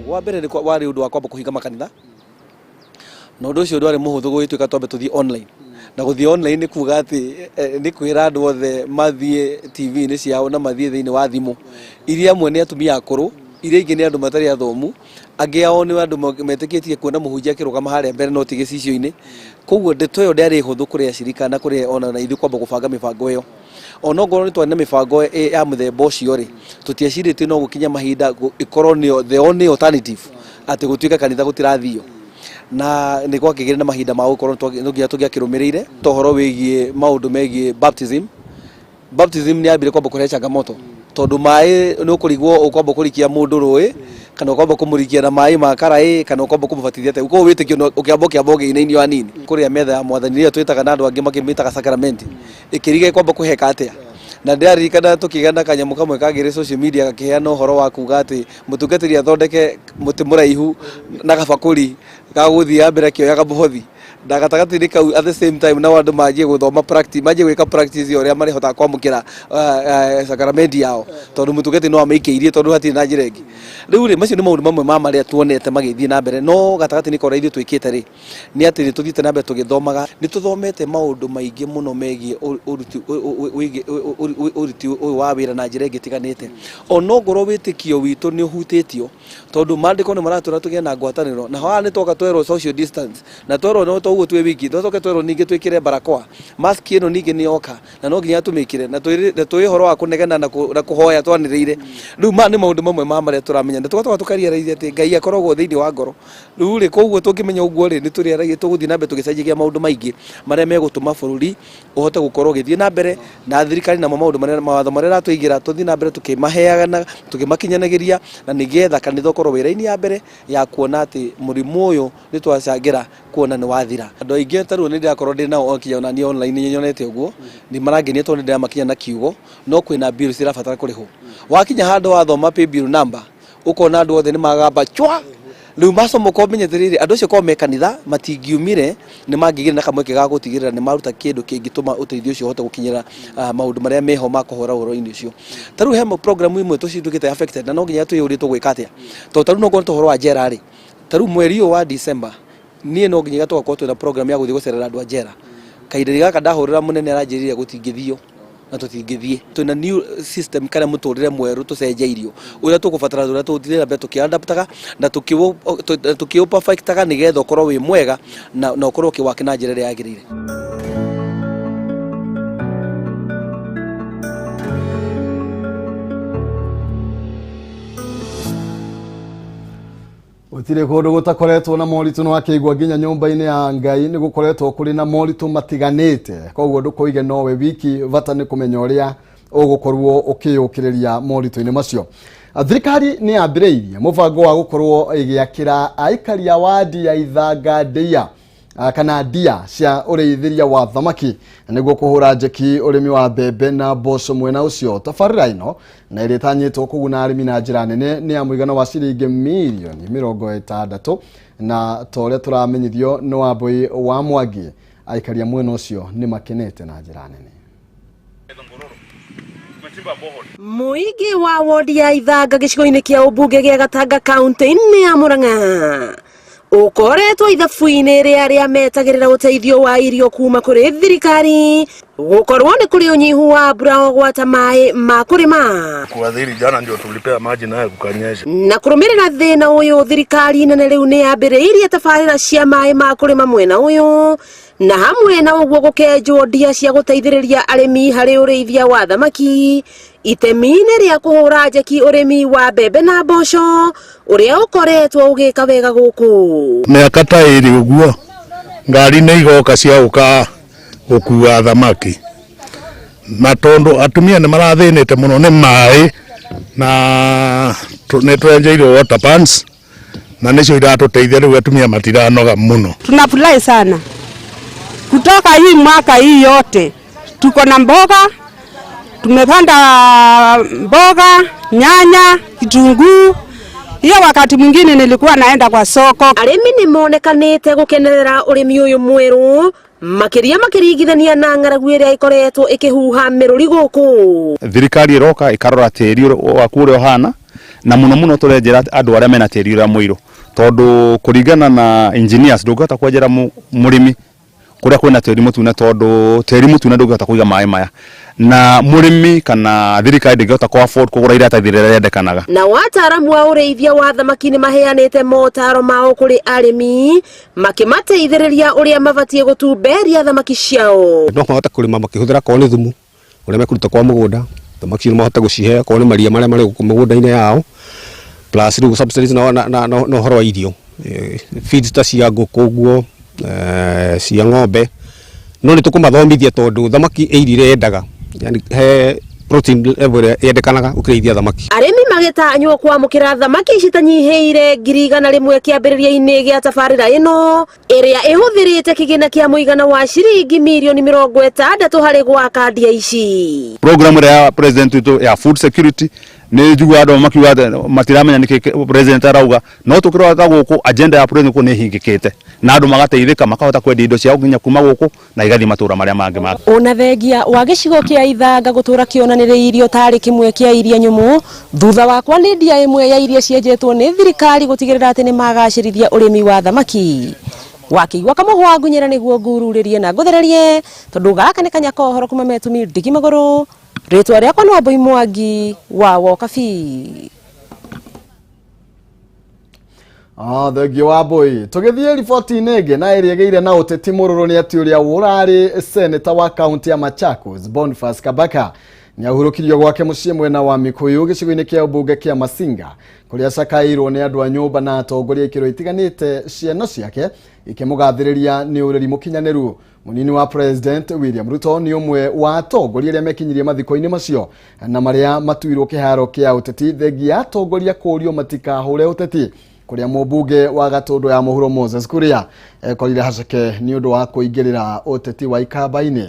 Wa mbere nĩ warĩ ũndũ wa kwamba kũhinga makanitha, na ũndũ ũcio ndwarĩ mũhũthũ gũgĩtuĩka twambe tũthiĩ online. Na gũthiĩ online nĩ kuga atĩ nĩ kwĩra andũ othe mathiĩ TV-inĩ ciao na mathiĩ thĩinĩ wa thimũ iria amwe nĩ atumia akũrũ, iria ingĩ nĩ andũ matarĩ athomu, angĩ ao nĩ andũ metĩkĩtie kuona mũhunjia akĩrũgama harĩa mbere no ti gĩcicio-inĩ. Koguo ndeto ĩyo ndĩarĩ hũthũ kũrĩ acirika na kũrĩ ona na ithuĩ kwamba gũbanga mĩbango ĩyo. Onokorwo nĩ twarĩ na mĩbango ya mũthemba ũcio rĩ, tũtiecirĩtie no gũkinya mahinda ĩkorwo nĩyo the only alternative atĩ gũtuĩke kanitha gũtirathio. Na nĩ gwakĩgĩire na mahinda ma gũkorwo no nginya tũngĩakĩrũmĩrĩire ta ũhoro wĩgiĩ maũndũ megiĩ baptism. Baptism nĩ yambire kwamba kũrehe changamoto tondũ maĩ nĩ ũkũrigwo ũkwamba kũrikia mũndũ rũĩ Kana ũkwamba kũmũrikia na maĩ ma karaĩ, kana ũkwamba kũmũbatithia atĩa? Koguo wĩtĩkio no ũkĩamba ũkĩamba ũgĩinainio hanini. Kũrĩa metha ya mwathani ĩrĩa twĩtaga na andũ angĩ makĩmĩtaga sacramenti, ĩkĩriga ĩkwamba kũheka atĩa? Na ndĩraririkana tũkĩgĩa na kanyamũ kamwe kangĩrĩ social media gakĩheana ũhoro wa kuga atĩ mũtungatĩri athondeke mũtĩ mũraihu na gabakũri ga gũthiĩ ya mbere akĩoyaga mũhothi, na gatagatĩ-inĩ kau at the same time nao andũ manjie gũthoma practice, manjie gwĩka practice ya ũrĩa marĩhotaga kwamũkĩra sacramenti yao, tondũ mũtungatĩri no amĩikĩirie tondũ hatirĩ na njĩra ĩngĩ. Rĩu rĩ, macio nĩ maũndũ mamwe ma marĩa tuonete magĩthiĩ na mbere, no gatagatĩ-inĩ ka ũrĩa ithuĩ twĩkĩte rĩ, nĩ atĩ nĩ tũthiĩte na mbere tũgĩthomaga. Nĩ tũthomete maũndũ maingĩ mũno megiĩ ũruti ũyũ wa wĩra na njĩra ĩngĩ ĩtiganĩte. Onokorwo wĩtĩkio witũ nĩ ũhutĩtio, tondũ maandĩko nĩ maratwĩra tũgĩe na ngwatanĩro, na haha nĩ twoka twerwo social distance, na twerwo no toguo twĩ wiki, twacoke twerwo ningĩ twĩkĩre barakoa, mask ĩno ningĩ nĩ yoka, na no nginya tũmĩkĩre, na twĩ ũhoro wa kũnegena na kũhoya twanĩrĩire. Rĩu maya nĩ maũndũ mamwe ma marĩa tũramenya, na tũgacoka tũkarealize atĩ Ngai akoragwo thĩinĩ wa ngoro. Rĩu rĩ, koguo tũngĩmenya ũguo rĩ, nĩ tũrĩaragia, tũgũthiĩ na mbere tũgĩcenjagia maũndũ maingĩ marĩa megũtũma bũrũri ũhote gũkorwo ũgĩthiĩ na mbere, na thirikari namo maũndũ marĩa, mawatho marĩa ĩratũigĩra, tũthiĩ na mbere tũkĩmaheaga na tũkĩmakinyanagĩria, na nĩgetha kanitha ũkorwo wĩ raini ya mbere ya kuona atĩ mũrimũ ũyũ nĩ twacangĩra kuona nĩ wathira. Andũ aingĩ ta rĩu nĩ ndĩrakorwo ndĩ nao o nginya ona niĩ online nĩ nyonete ũguo, nĩ marangenia tondũ nĩ ndĩramakinya na kiugo, no kwĩna bills irabatara kũrĩhwo. Wakinya handũ wathoma pay bill number, ũkona andũ othe nĩ magamba chwa. Rĩu macomoka ũmenye atĩrĩrĩ, andũ acio korwo me kanitha matingiumire, nĩ mangĩgĩire na kamweke ga gũtigĩrĩra nĩ maruta kĩndũ kĩngĩtũma ũteithio ũcio ũhote gũkinyĩra maũndũ marĩa meho ma kũhũra ũhoro-inĩ ũcio. Ta rĩu he program imwe tũcituĩkĩte affected, na no nginya twĩyũrie tũgwĩka atĩa. Tondũ ta rĩu no ngorwo ũhoro wa njera rĩ, ta rĩu mweri ũyũ wa December, niĩ no nginya tũgakorwo twĩna program ya gũthiĩ gũcerera andũ a njera. Kahinda gaka ndahũrĩra mũnene aranjĩrire gũtingĩthio, na tũtingĩthiĩ. Twĩna new system kana mũtũrĩre mwerũ tũcenjeirio, ũrĩa tũgũbatara, ũrĩa tũgũthiĩ na mbere tũkĩ-adaptaga na tũkĩũ-perfectaga nĩgetha ũkorwo wĩ mwega na ũkorwo ũkĩwaka na njĩra ĩrĩa yagĩrĩire. Gũtirĩ kũndũ gũtakoretwo na moritũ, no akĩigua nginya nyũmba-inĩ ya Ngai nĩ gũkoretwo kũrĩ na moritũ matiganĩte. Koguo ndũkoige nowe wiki, bata nĩ kũmenya ũrĩa ũgũkorwo ũkĩyũkĩrĩria moritũ-inĩ macio. Thirikari nĩ yambĩrĩirie mũbango wa gũkorwo ĩgĩakĩra aikari a wadi ya Ithanga ndia kana ndia cia ũrĩithĩria wa thamaki nĩguo kũhũra njeki ũrĩmi wa mbembe na mboco mwena ũcio. Tabarĩra ĩno na ĩrĩa ĩtanyĩtwo kũguna arĩmi na njĩra nene nĩ ya mũigana wa ciringi mirioni 60, na ta ũrĩa tũramenyithio nĩ Wambui wa Mwangi, aikari a mwena ũcio nĩ makenete na njĩra nene. Mũingĩ wa wodi ya Ithanga gĩcigo-inĩ kĩa ũmbunge gĩa Gatanga kaunti-inĩ ya Murang'a ũkoretwo ithabu-inĩ rĩa arĩa metagĩrĩra ũteithio wa irio kuma kũrĩ thirikari, gũkorwo nĩ kũrĩ ũnyihu wa mbura o gwata maĩ ma kũrĩma. Kuadhiri jana ndio tulipea maji naye kukanyesha. Na kũrũmĩrĩra thĩna ũyũ, thirikari nene rĩu nĩ yambĩrĩirie tabarĩra cia maĩ ma kũrĩma mwena ũyũ, na hamwe na ũguo gũkenjwo ndia cia gũteithĩrĩria arĩmi harĩ ũrĩithia wa thamaki, itemi-inĩ rĩa kũhũra njeki ũrĩmi wa mbembe na mboco ũrĩa ũkoretwo ũgĩka wega gũkũ. Mĩaka ta ĩrĩ ũguo ngari nĩ igoka cia gũka gũkua thamaki, na tondũ atumia nĩ marathĩnĩte mũno nĩ maĩ, na nĩ twenjeirwo water pans, na nĩcio iratũteithia rĩu atumia matiranoga mũno. Tunafurahi sana kutoka hii mwaka hii yote tuko na mboga, tumepanda mboga, nyanya, kitunguu. Hiyo wakati mwingine nilikuwa naenda kwa soko. Arĩmi nĩ monekanĩte gũkenerera ũrĩmi ũyũ mwerũ, makĩria makĩringithania na ng'aragu ĩrĩa ĩkoretwo ĩkĩhuha mĩrũri gũkũ. Thirikari ĩroka ĩkarora tĩri waku ũrĩa ũhana, na mũno mũno tũrenjera andũ arĩa mena tĩri ũrĩa mũirũ, tondũ kũringana na engineers ndũngĩhota kwenjera mũrĩmi kũrĩa kwĩna tĩri mũtune, tondũ tĩri mũtune ndũngĩhota kũiga maĩ maya, na mũrĩmi kana thirikari ndĩngĩhota kũ afford kũgũra iratathi rĩrĩa rĩendekanaga. Nao ataaramu a ũrĩithia wa thamaki nĩ maheanĩte motaro mao kũrĩ arĩmi, makĩmateithĩrĩria ũrĩa mabatiĩ gũtumberia thamaki ciao. No mahote kũrĩma makĩhũthĩra korwo nĩ thumu ũrĩa mekũruta kwa mũgũnda, thamaki no mahote gũcihe korwo nĩ maria marĩa marĩ gũkũ mĩgũnda-inĩ yao, plus rĩu subsidies na ũhoro wa irio, feeds ta cia ngũkũ ũguo, cia ng'ombe, no nĩ tũkũmathomithia tondũ thamaki ĩ irio iria yendaga, yani he Protein level ĩrĩa yendekanaga ũkĩrĩithia thamaki. Arĩmi magĩtanywo kwamũkĩra thamaki citanyihĩire 100,000 kĩambĩrĩria-inĩ gĩa tabarĩra ĩno ĩrĩa ĩhũthĩrĩte kĩgĩna kĩa mũigana wa ciringi mirioni 60 harĩ gwaka ndia ici. Program ĩrĩa ya president witũ ya food security, nĩ njiguaga andũ makiuga atĩ matiramenya nĩkĩ president arauga, no tũkĩrora ta gũkũ agenda ya president gũkũ nĩ ĩhingĩkĩte na andũ magateithĩka, makahota kwendia indo ciao nginya kuma gũkũ na igathiĩ matũra marĩa mangĩ ma Ona thengia wa gĩcigo kĩa Ithanga gũtũra kĩonanĩrĩirio tarĩ kĩmwe kĩa iria nyũmũ thutha wa kwanĩ ndia ĩmwe ya iria cienjetwo nĩ thirikari gũtigĩrĩra atĩ nĩ magacĩrithia ũrĩmi wa thamaki. Wakĩigua kamũhwa ngunyĩra nĩguo ngururĩrie na ngũthererie, tondũ gaka nĩ kanya kohoro kuma metumi ndigi magũrũ. Rĩtwa rĩakwa nĩ Wambui Mwangi wa Wokabi. Ah, thengio wa Mbui. Tũgĩthiĩ riboti-inĩ ĩngĩ na ĩrĩa ĩgĩire na ũteti mũrũrũ nĩ atĩ ũrĩa ũrarĩ seneta wa kaunti ya Machakos Boniface Kabaka nĩ ahurũkirio gwake mũciĩ mwena wa Mikuyu gĩcigo-inĩ kĩa ũmbunge kĩa Masinga, kũrĩa acakaĩirwo nĩ andũ a nyũmba na atongoria ikĩro itiganĩte, ciana ciake ikĩmũgathĩrĩria nĩ ũreri mũkinyanĩru. Mũnini wa President William Ruto nĩ ũmwe wa atongoria arĩa mekinyirie mathiko-inĩ macio na marĩa matuirwo kĩharo kĩa ũteti, thengia atongoria kũũrio matikahũre ũteti, kũrĩa mũmbunge wa Gatũndũ ya mũhuro Moses Kuria ekorire haceke nĩ ũndũ wa kũingĩrĩra ũteti wa ikamba-inĩ.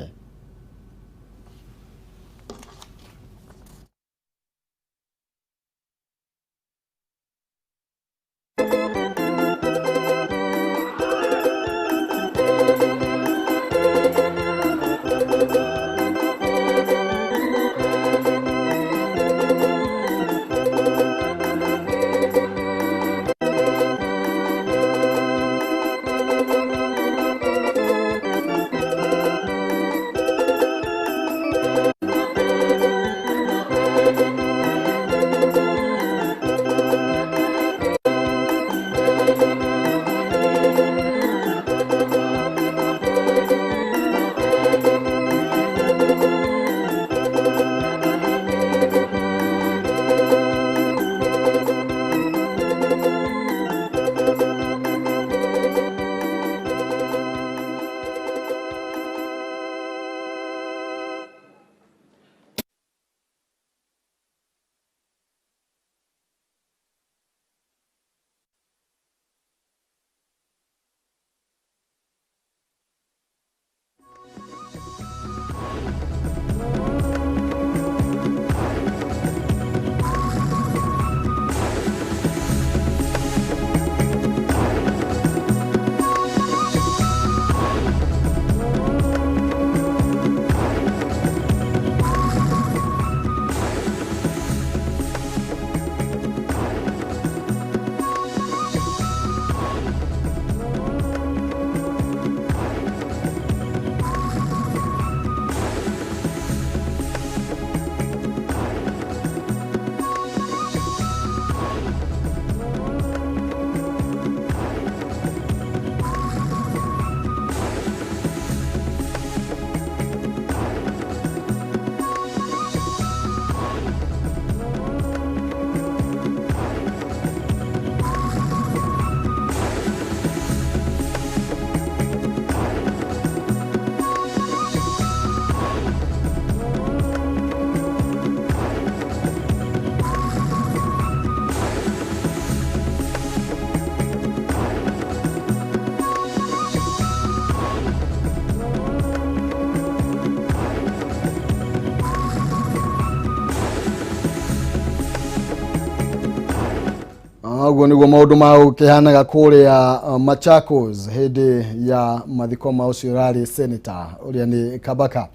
Ũguo nĩguo maũndũ ma ũkĩhanaga kũrĩa Machakos hĩndĩ ya mathiko ma ũcio ũrarĩ senator ũrĩa nĩ Kabaka.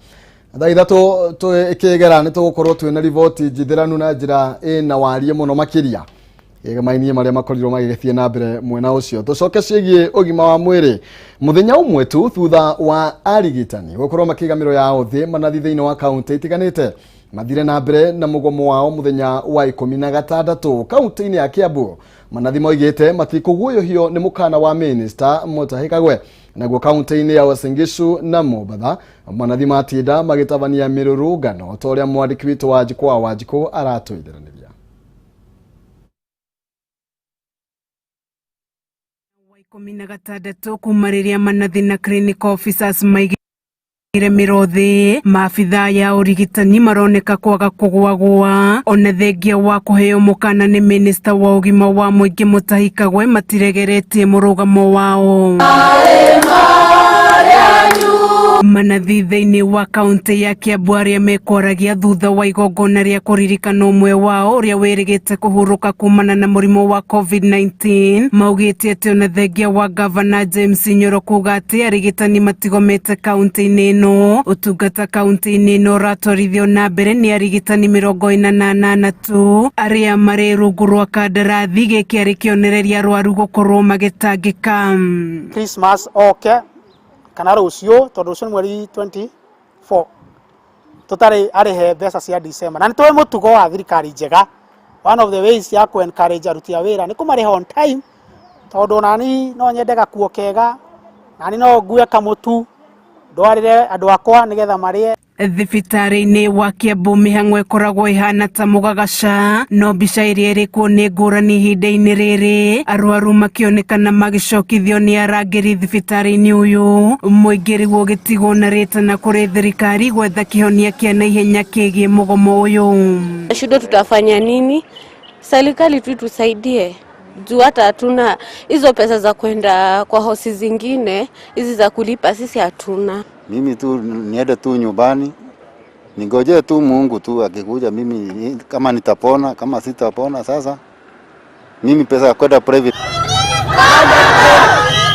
Thaa 3 tũkĩgera nĩ tũgũkorwo twĩna riboti njithĩranu na njĩra ĩna wariĩ mũno makĩria ĩgemainie marĩa makorirwo magĩgĩthiĩ na mbere mwena ũcio. Tũcoke ciĩgiĩ ũgima wa mwĩrĩ. Mũthenya ũmwe tu thutha wa arigitani gũkorwo makĩiga mĩro yao thĩ manathi thĩinĩ wa kaunti itiganĩte, mathire na mbere na mũgomo wao mũthenya wa 16 kaunti-inĩ ya Kiambu. Manathi moigĩte matikũguũyũhio nĩ mũkana wa minista Mutahi Kagwe. Naguo kaunti-inĩ ya Uasin Gishu na Mombatha manathi matinda magĩtabania mĩrũrũngano ta ũrĩa mwandĩki witũ Wanjikũ wa Wanjikũ aratũitheranĩria. 16 kuma rĩrĩa manathi na clinical officers maigĩ Mĩro thĩ maabithaa ya ũrigitani maroneka kwaga kũgwagwa ona thengia wa kũheo mũkana nĩ minista wa ũgima wa mũingĩ Mutahi Kagwe matiregeretie mũrũgamo wao. Manathi thĩinĩ wa kaunti ya Kiambu arĩa mekwaragia thutha wa igongona rĩa kũririkana ũmwe wao ũrĩa wĩrĩgĩte kũhurũka kumana na mũrimũ wa COVID-19 maugĩte atĩ ona thengia wa gavana James Nyoro kuga atĩ arigitani matigomete kaunti-inĩ ĩno. Ũtungata kaunti-inĩ ĩno ũratwarithio na mbere nĩ arigitani 48 tu arĩa marĩ rungu rwa kandarathi. Gĩkĩ arĩ kĩonereria arwaru gũkorwo magĩtangĩka. Christmas oke kana rũciũ, tondũ rũciũ nĩ mweri 24 tũtarĩ arĩhe mbeca cia December, na nĩ tũĩ mũtugo wa thirikari njega, one of the ways ya ku encourage aruti a wĩra nĩ kũmarĩha on time, tondũ nani no nyende gakuo kega, nani no ngue kamũtu ndwarĩre andũ akwa nĩgetha marĩe. Thibitarĩ-inĩ wa Kiambu mĩhang'o ĩkoragwo ĩhana ta mũgagaca, no mbica ĩrĩa ĩrĩ kuo nĩ ngũrani. Ihinda-inĩ rĩrĩ arwaru makĩonekana magĩcokithio nĩ arangĩri thibitarĩ-inĩ ũyũ, mũingĩ rĩu ũgĩtigwo na rĩtana kũrĩ thirikari gwetha kĩhonia kĩa naihenya kĩgiĩ mũgomo ũyũ. Shida tutafanya nini? Serikali tu tusaidie juu hata hatuna hizo pesa za kwenda kwa hosi zingine, hizi za kulipa sisi hatuna. Mimi tu niende tu nyumbani ningojee tu Mungu tu akikuja, mimi kama nitapona, kama sitapona, sasa mimi pesa ya kwenda private.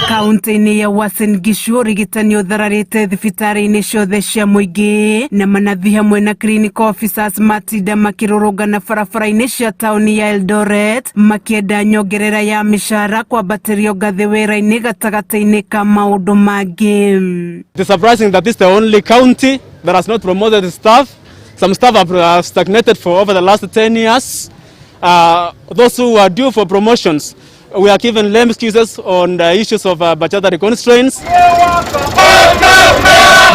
Kaunti-inĩ ya Uasin Gishu ũrigitani ũthararĩte thibitarĩ-inĩ ciothe cia mũingĩ, na manathi hamwe na clinical officers matinda makĩrũrũngana barabara-inĩ cia taũni ya Eldoret makĩenda nyongerera ya mĩcara, kwambatĩrio ngathĩ wĩra-inĩ, gatagatĩ-inĩ ka maũndũ mangĩ. It is surprising that this is the only county that has not promoted staff. Some staff have stagnated for over the last 10 years. Those who are due for promotions, we are given lame excuses on the issues of budgetary constraints.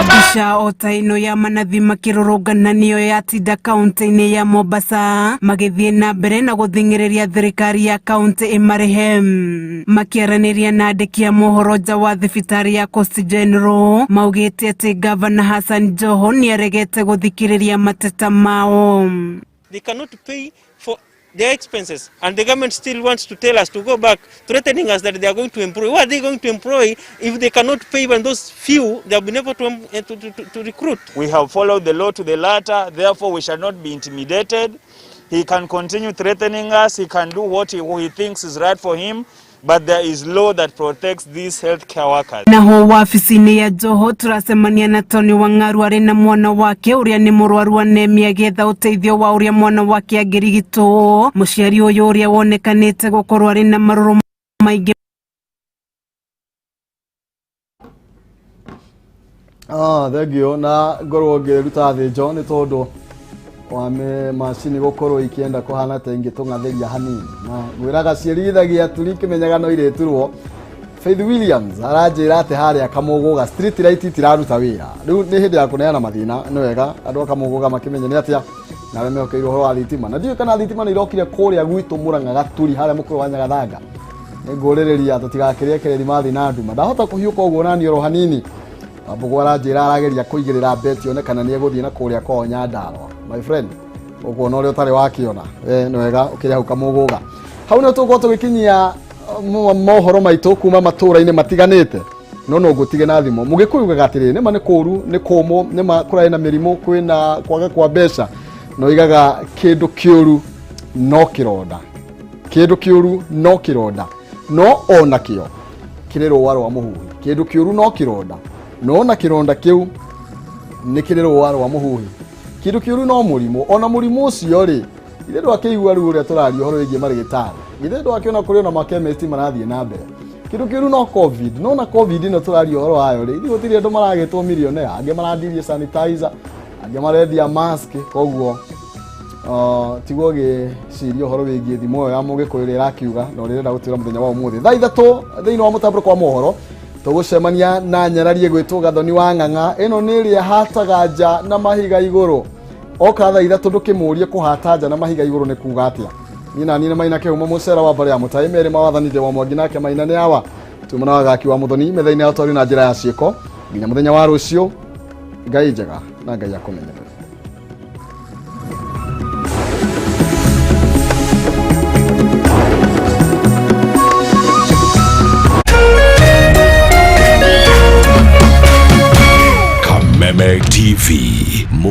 Mbica o ta ĩno ya manathi makĩrũrũngana nĩyo yatinda kaunti-inĩ ya Mombasa magĩthiĩ na mbere na gũthing'ĩrĩria thirikari ya kaunti ĩmarĩhe. Makĩaranĩria na andĩki a mohoro nja wa thibitarĩ ya Coast General, maugĩte atĩ Gavana Hassan Joho nĩaregete gũthikĩrĩria mateta mao. They cannot pay for their expenses, and the government still wants to tell us to go back, threatening us that they are going to employ. Who are they going to employ if they cannot pay even those few they have been able to recruit? We have followed the law to the letter, therefore we shall not be intimidated. He can continue threatening us, he can do what he thinks is right for him, but there is law that protects these healthcare workers. Naho wabici-inĩ ya Joho tũracemania na Tony Wang'aru arĩ na mwana wake ũrĩa nĩ mũrwaru anemia, agĩetha ũteithio wa ũrĩa mwana wake angĩrigitwo. Mũciari ũyũ ũrĩa wonekanĩte gũkorwo arĩ na marũrũ maingĩ. Ah, thengio na ngorwo ngĩruta thĩnjo nĩ tondũ wa macini gũkorwo ikĩenda kũhana ta ingĩtũng'athĩria hanini, na ngwĩraga ciĩrithagia turi ikĩmenyaga no irĩturwo. Faith Williams aranjĩra atĩ harĩa Kamũgũga street light itiraruta wĩra. Rĩu nĩ hĩndĩ ya kũneana mathĩna. Nĩ wega andũ a Kamũgũga makĩmenye nĩ atĩa na arĩa mehokeirwo ũhoro wa thitima, na ndiũĩ kana thitima nĩ irokire kũrĩa gwitũ Mũrang'a Gaturi harĩa mũkũrũ wa Nyagathanga. Nĩ ngũrĩrĩria tũtigakĩrĩe kĩrĩri mathiĩ na nduma. Ndahota kũhiũka ũguo nani oro hanini. Wambũgũ aranjĩra arageria kũigĩrĩra beti one kana nĩ egũthiĩ na kũrĩa kwao Nyandarua. My friend, ũkuona ũrĩa ũtarĩ wakĩona. We nĩ wega ũkĩrĩ hau Kamũgũga. Hau nĩho tũgũkorwo tũgĩkinyia mohoro maitũ kuma matũũra-inĩ matiganĩte, no ngũtige na thimũ. Mũgĩkũyũ ugaga atĩrĩrĩ, nĩma nĩ kũũru, nĩ kũmũ, nĩma kũrarĩ na mĩrimũ, kwĩna kwaga kwa mbeca, no igaga kĩndũ kĩũru no kĩronda, kĩndũ kĩũru no kĩronda, no ona kĩo kĩrĩ rũa rwa mũhuhi. Kĩndũ kĩũru no kĩronda, no ona kĩronda kĩu nĩ kĩrĩ rũa rwa mũhuhi. Kĩndũ kĩũru no mũrimũ, ona mũrimũ ũcio rĩ, ithe ndwakĩigua rĩu ũrĩa tũraria ũhoro wĩgiĩ marĩgĩtarĩ, ithe ndwakĩona kũrĩ ona makemesti marathiĩ na mbere. Kĩndũ kĩũru no COVID, no na COVID ĩno tũraria ũhoro wayo rĩ, ithuĩ gũtirĩ andũ maragĩtwo millionaire, angĩ marandirie sanitizer, angĩ marendia mask. Koguo tigwo gĩciria ũhoro wĩgiĩ thimũ ĩyo ya mũgĩkũyũ ĩrĩa ĩrakiuga na ũrĩa ĩrenda gũtwĩra mũthenya wa ũmũthĩ thaa 3 thĩinĩ wa mũtambũrũko wa mohoro. Tũgũcemania na nyararie gwĩtwo Gathoni wa Ng'ang'a. Ĩno nĩ ĩrĩa hataga nja na mahiga igũrũ. Oka thaa 3 ndũkĩmũrie kũhata nja na mahiga igũrũ nĩ kuga atĩa. Niĩ na niĩ nĩ Maina Kĩhumo mũcera wa mbarĩ ya mũtaĩ merĩ mawathani ndĩ wa Mwangi nake Maina nĩ awa tumana wa gaki wa Mũthoni metha-inĩ ya ũtwari na njĩra ya ciĩko. Nginya mũthenya wa rũciũ. Ngai njega na Ngai akũmenyerere. Kameme TV.